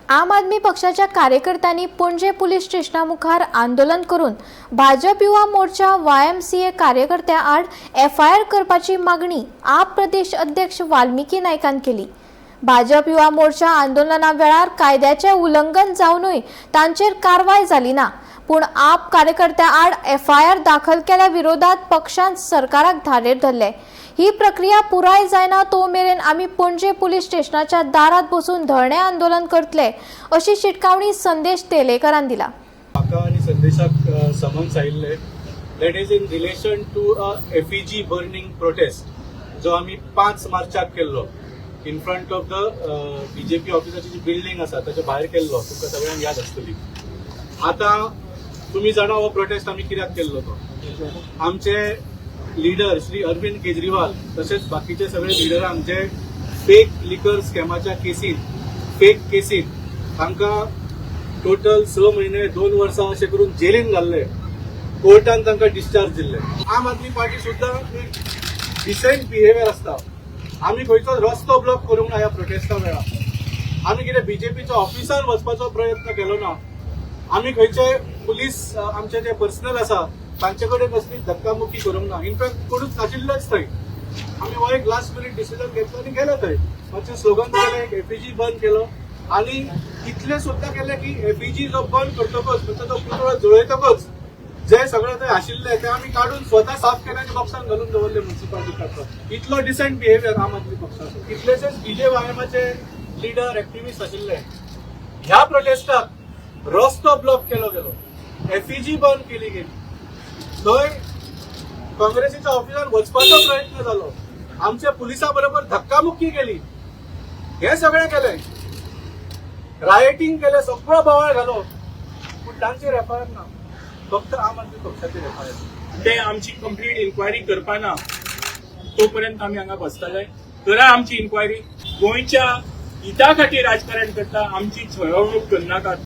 आम आदमी पक्षाच्या कार्यकर्त्यांनी पणजे पुलीस स्टेशना मुखार आंदोलन करून भाजप युवा मोर्चा वायएमसीए कार्यकर्त्यां आड एफआयआर करपाची मागणी आप प्रदेश अध्यक्ष वाल्मिकी नायकान केली. भाजप युवा मोर्चा आंदोलना वेळार कायद्याचें उल्लंघन जावनूय तांचेर कारवाय जाली ना, पूण आप कार्यकर्त्यां आड एफआयआर दाखल केल्या विरोधात पक्षान सरकाराक धारेर धरले. ही प्रक्रिया पुराय जायना तो मेरेन आमी पणजे पुलीस स्टेशनाच्या दारात बसून धरणे आंदोलन करतले, अशी शिटकावणी संदेश तेलेकरान दिला. म्हाका आनी संदेशाक समन्स आयिल्ले, that is in relation to a effigy burning protest जो आमी 5 मार्चाक केल्लो, in front of the BJP ऑफिसाची ji building आसा ताच्या भायर केल्लो. तुमकां सगळ्यांक याद आसतली. आतां तुमी जाणा हो प्रोटेस्ट आमी कित्याक केल्लो तो. आमचे लिडर श्री अरविंद केजरीवाल तशेंच बाकीचे सगळे लिडरांक जे फेक लिकर स्कॅमाच्या केसीन, फेक केसीन तांकां टोटल 6 म्हयने, 2 वर्सां अशें करून जेलीन घाल्ले, कोर्टान तांकां डिस्चार्ज दिल्ले. आम आदमी पार्टी सुद्दां एक डिसेंट बिहेवियर आसता. आमी खंयचो रस्तो ब्लॉक करूंक ना ह्या प्रोटेस्टा वेळार. आमी कितें बीजेपीच्या ऑफिसान वचपाचो प्रयत्न केलो ना. आमी खंयचे पुलीस आमचे जे पर्सनल आसा तांचे कडेन कसली धक्कामुक्की करूंक ना. इनफॅक्ट कोणूच नाशिल्लेच थंय. आमी हो एक लास्ट मिनीट डिसिजन घेतलो आनी गेले थंय. मातशे स्लोगन केले, एक एफिजी बर्न केलो आनी इतलें सुद्दां केलें की एफिजी जो बर्न करतकच, म्हणजे तो पुतळो जळयतकच जे सगळे थंय आशिल्ले ते आमी काडून स्वता साफ केले आनी बॉक्सान घालून दवरले म्युन्सिपालिटी. इतलो डिसेंट बिहेवियर आम आदमी पक्षाचो. कितलेशेच बीजेवायएमाचे लिडर, एक्टिविस्ट आशिल्ले. ह्या प्रोटेस्टाक रस्तो ब्लॉक केलो गेलो, एफिजी बर्न केली गेली, थंय काँग्रेसीच्या ऑफिसान वचपाचो प्रयत्न जालो, आमच्या पुलिसां बरोबर धक्कामुक्की केली, हे सगळें केलें, रायटिंग केलें, सगळो बोवाळ घालो, पूण तांचेर एफआयआर ना, फक्त आम आदमी पक्षाचेर एफआयआर. ते आमची कंप्लीट इन्क्वायरी करपाना तोपर्यंत आमी हांगा बसतले. करा आमची इन्क्वायरी. गोंयच्या हिता खातीर राजकारण करता, आमची छळवणूक करनाकात.